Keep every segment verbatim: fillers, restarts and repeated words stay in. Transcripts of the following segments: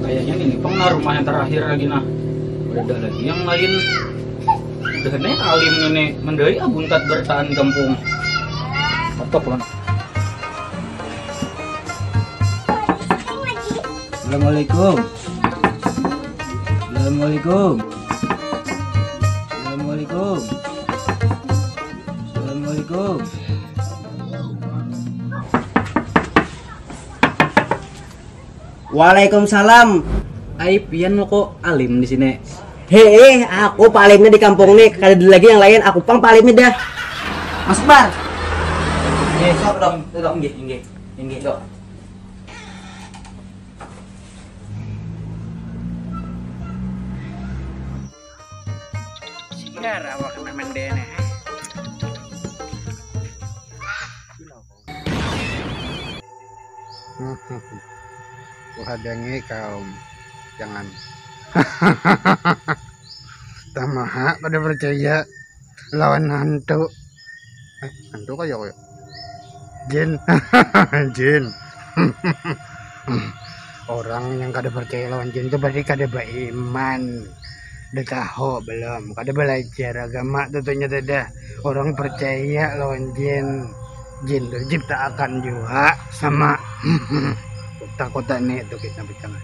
Kayaknya ini pang nah rumah yang terakhir lagi nah. Ada lagi yang lain. Udah nih alim ini mendai abuntat bertahan gampung. Apa pulang? Assalamualaikum. Assalamualaikum. Assalamualaikum. Assalamualaikum. Waalaikumsalam. Ai pian lo kok alim di sini? Hei, aku palimnya di kampung nih. Kada ada lagi yang lain. Aku pang palimnya dah. Mas Bar. Oke, sok dong, dong. Inggih, inggih, inggih dong. Siar awak nang mendene. Kuhadangi kaum, jangan. Tamaha kada percaya lawan hantu. Eh, hantu kaya kaya jin. Jin. Orang yang kada percaya lawan jin itu berarti kada beriman. Udah tahu belum? Kada belajar agama tentunya tidak. Orang percaya lawan jin. Jin terciptakan juga sama. Takut nih itu kita bicara.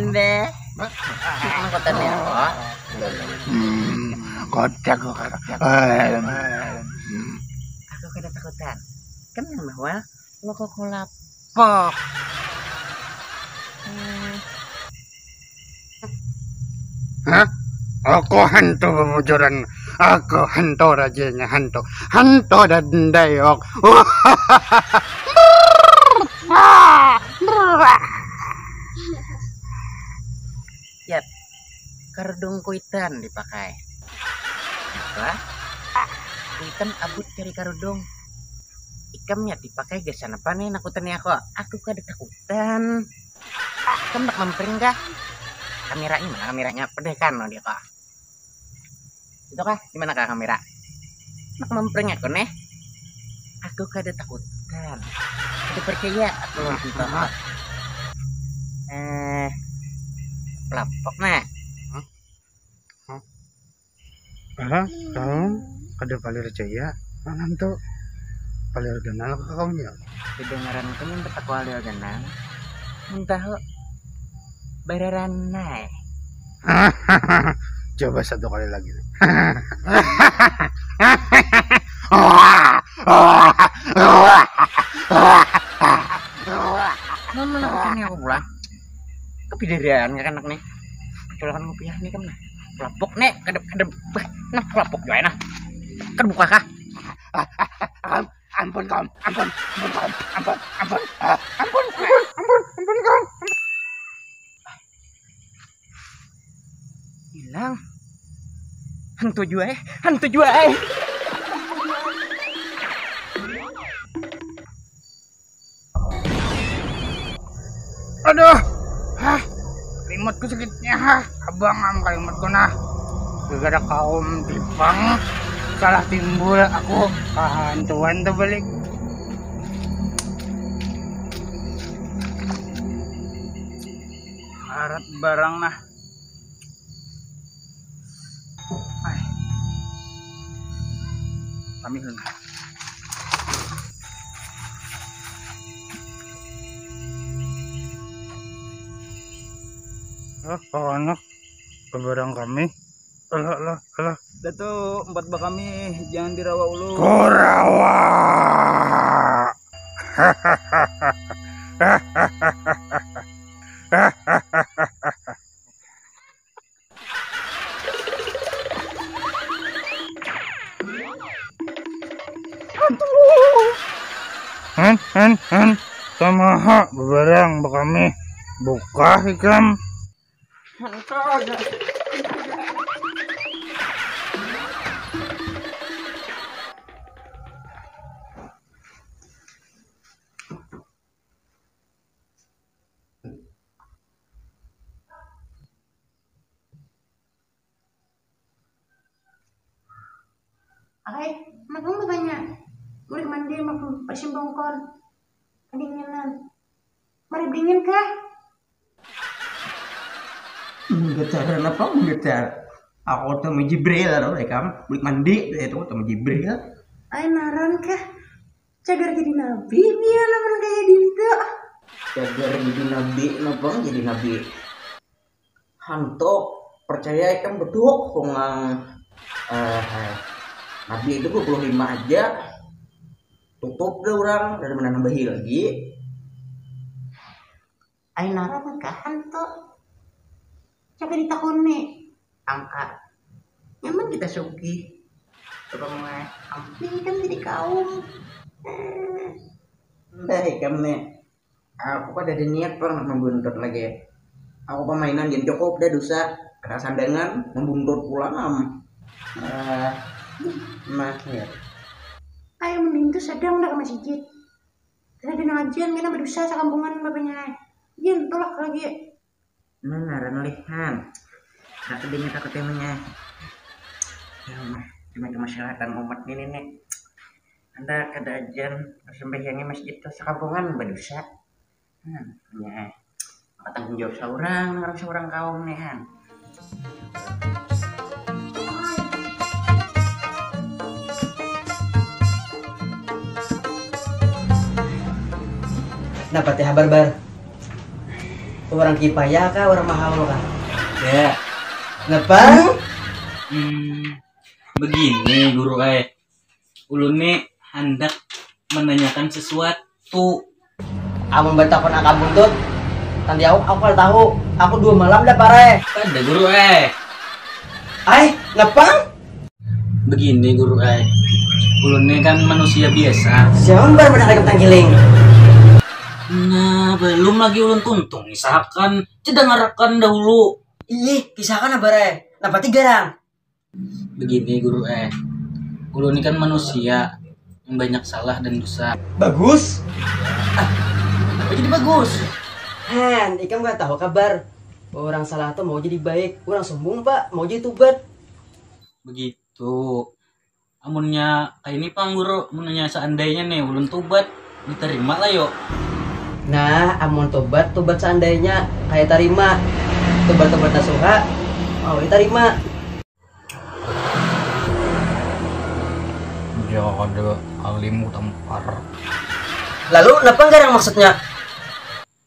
Mbeh. Angkutan ya, kok. Hmm, kocak, kocak. Eh, hmm. Aku kada takutan. Kan nang bahwa lo kok kulapok. Hmm. Hah? Aku hantu bubujuran. Aku hantu rajanya hantu. Hantu dan dayok. Yap, kerudung kuitan dipakai. Apa? Kuitan abut cari kerudung. Ikam ya dipakai gasan apa nih nakutan aku? Aku kada takutan. Ikam nak mempring kah? Kameranya mana kameranya? Pedehkan no dia kah? Itu kah? Di mana kah kamera? Nak mempring aku nih. Aku kada takutan. Kada percaya aku lawan hantu. Eh, pelapok nah. Aha, kamu kada palir jaya, mana tuh palir ganal kah kamu ya? Kedengaran kan yang kata palir ganal, entah kok bararanai. Coba satu kali lagi. Nang mana kucingnya aku pulang. Kepidaran kakanak nih. Culakan kopiah nih kan nah. Pelapuk nih, kada kada bah, nah pelapuk jua nah. Kada buka kah? Am- ampun kaum, ampun, ampun kaum, ampun, ampun, ah, ampun, ampun, ampun, ampun kaum. Hilang. Hantu jua eh, hantu jua eh. Aduh, hah, kalimatku sakitnya, hah, abang am kalimatku nah. Gara-gara kaum tipang salah timbul aku kahantuan tuh balik. Harat barang nah. Ai. Kami dulu. Ah, kawanak, barang kami. Alah, alah, alah. Datu, empat bakami, jangan dirawa ulu. Kurawa. Hen, hen, hen, tamaha babarang bakami. Bukah ikam. Ai, anak nang batanya. Bulik mandi, mak, basimbungkon. Kadinginan. Mari dingin kah? Menggetar apa menggetar? Aku ketemu Jibril, tahu lah ikam. Bulik mandi, itu ketemu Jibril. Ai, naran kah? Cagar jadi nabi, biar lamun kaya dintu. Cagar jadi nabi, napa jadi nabi? Hantu, percaya ikam beduk, pungang eh, Nabi itu dua puluh lima aja tutup dah orang dari mana nambahi lagi. Ai naran kah hantu? Coba ditakuni angka nyaman kita sugih. Coba mulai amping kan jadi kaum. Eh. Dah ikam nih. Aku kada ada niat pang nak mambuntut lagi. Aku pamainan gin cukup dah dusa. Kada sandangan, mambuntut pulang am. Eh, nah, ya. Ayo mending tu sadang dah ka masijid. Kada ada nang ajian kena badusa sakampungan babanya ai. Gin tulak lagi. Nah, ngaran lih han. Kada telinga takut emangnya. Ya Allah, cuma cuma syaratan umat ini nih. Anda kada ajan sembahyangnya masjid tuh sakampungan badusa. Hmm, ya. Maka tanggung jawab seorang orang seorang kaum nih han. Dapat ya habar bar. Orang kipaya kah, orang mahal kah? Ya. Ngapa? Hmm, begini guru eh. Ulun nih hendak menanyakan sesuatu. Amun batakun aka buntut, nanti aku aku kada tahu. Aku dua malam dah parai. Kada guru eh. Ai, ngapa? Begini guru eh. Ulun nih kan manusia biasa. Siapa baru menang lagi tangkiling? Nah, belum lagi ulun tuntung. Misalkan cedangarakan dahulu. Ih, kisahkan apa rai? Napa tiga rang? Begini guru eh. Ulun ini kan manusia yang banyak salah dan dosa. Bagus. Ah, apa jadi bagus? Han, ikam gak tahu kabar. Orang salah tuh mau jadi baik, orang sombong pak mau jadi tubat. Begitu. Amunnya kayak ini pang guru, amunnya seandainya nih ulun tubat, diterima lah yuk. Nah, amun tobat, tobat seandainya kayak tarima. Tobat-tobat nasuha, mau diterima. Jada alim tampar. Lalu napa garang maksudnya?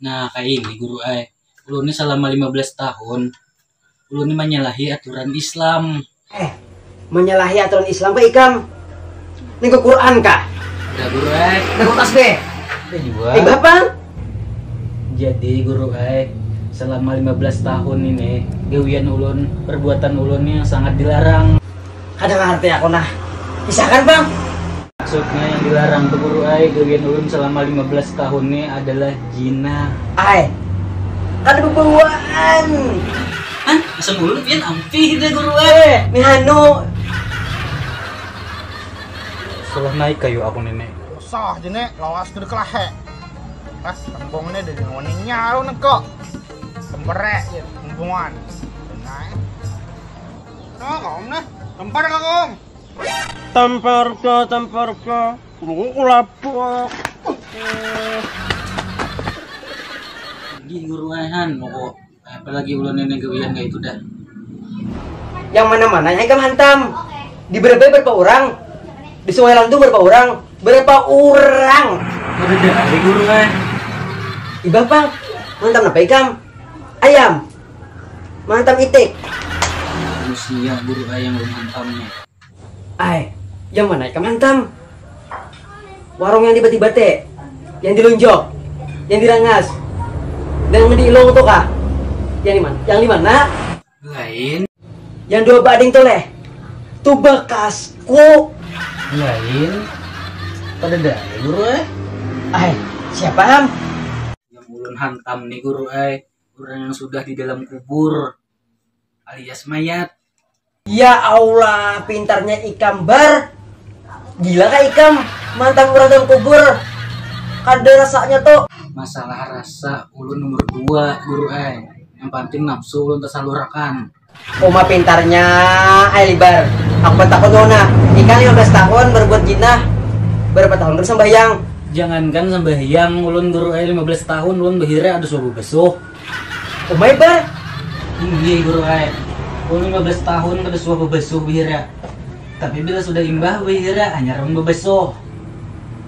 Nah, kayak ini guru ai. Ulun ni selama lima belas tahun, ulun ni menyalahi aturan Islam. Eh, menyalahi aturan Islam kah ikam? Ning ke Quran kah? Dah guru ai. Dah tasbih. Dah jua. Tiba apa? Jadi guru ai, selama lima belas tahun ini gawian ulun, perbuatan ulun yang sangat dilarang. Kada ngarti aku nah. Misalkan bang. Maksudnya yang dilarang tu guru ai, gawian ulun selama lima belas tahun ni adalah jina. Ai. Kada bebawaan. Hah? Asam ulun pian ampih dah guru ai. Ni hanu. Suruh naik kayu aku nini. Usah jene, lawas gede kelahe. Pas kembong ini dari ngoninya lu neko. Kembere ya, kembungan. Nah, kau nah, lempar kau. Tampar ka, tampar ka, kuku kulapuk. Di guruahan pokok apalagi ulun ini gawian kayak itu dah. Yang mana-mana yang ikam hantam. Di Brebes berapa orang? Di Sungai Lantung berapa orang? Berapa orang? Udah dah, di guru eh. Ibah pang, mantam apa ikam? Ayam. Mantam itik. Manusia guru eh yang ulun hantamnya. Ai, yang mana ikam hantam? Warung yang di bati-bate, yang di lonjok, yang di rangas, dan yang di ilong tu kah? Yang di mana? Yang di mana? Lain. Yang dua bading tu leh. Tu bekasku. Lain. Pada dah guru eh. Ai, siapa ham? Hantam nih guru ai, orang yang sudah di dalam kubur alias mayat. Ya Allah, pintarnya ikam bar. Gila kah ikam mantan orang dalam kubur? Kada rasanya tuh. Masalah rasa ulun nomor dua guru ai. Yang penting nafsu ulun tersalurkan. Uma pintarnya ai libar. Aku takut mau nah. Ikam lima belas tahun berbuat jinah. Berapa tahun kan sembahyang? Jangankan sembahyang ulun guru ai, lima belas tahun ulun bahira ada subuh besuh. Umai bar. Iya guru ai. Ulun lima belas tahun kada suah bebesuh bahira. Tapi bila sudah imbah bahira hanyar ulun bebesuh.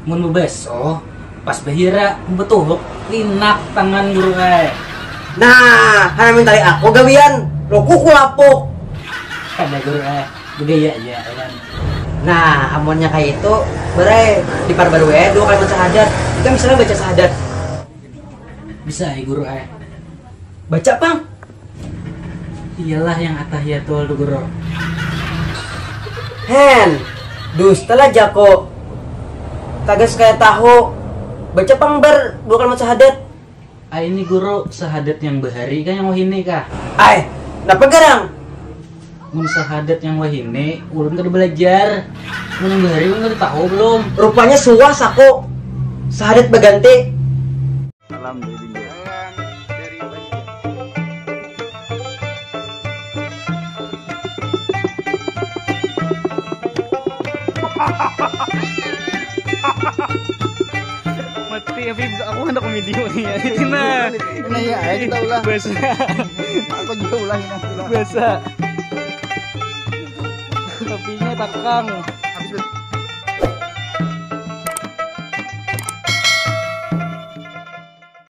Mun bebesuh pas bahira betuhuk linak tangan guru ai. Nah, hanya minta aku gawian. Loku kulapuk. Kada guru ai. Begaya aja kan. Nah, amunnya kayak itu, berai di parbaru ya dua kalimat syahadat. Kita misalnya baca syahadat. Bisa ya guru ai. Baca pang. Iyalah yang atahiyatul tu guru. Hen, dusta lah jako. Tagas kayak tahu. Baca pang bar dua kalimat syahadat. Ai ini guru, syahadat yang bahari kah yang wahini kah? Ai, napa garang? Mun syahadat yang wahini ulun kada belajar. Mun yang bahari ulun kada tahu belum. Rupanya suah sako. Syahadat baganti. Salam dari Binjai. Mati Habib, aku hendak video nih ya. Cina. Nah ya, ayo kita ulang. Bahasa. Aku juga ulang ini. Bahasa. Kopinya takang. Habis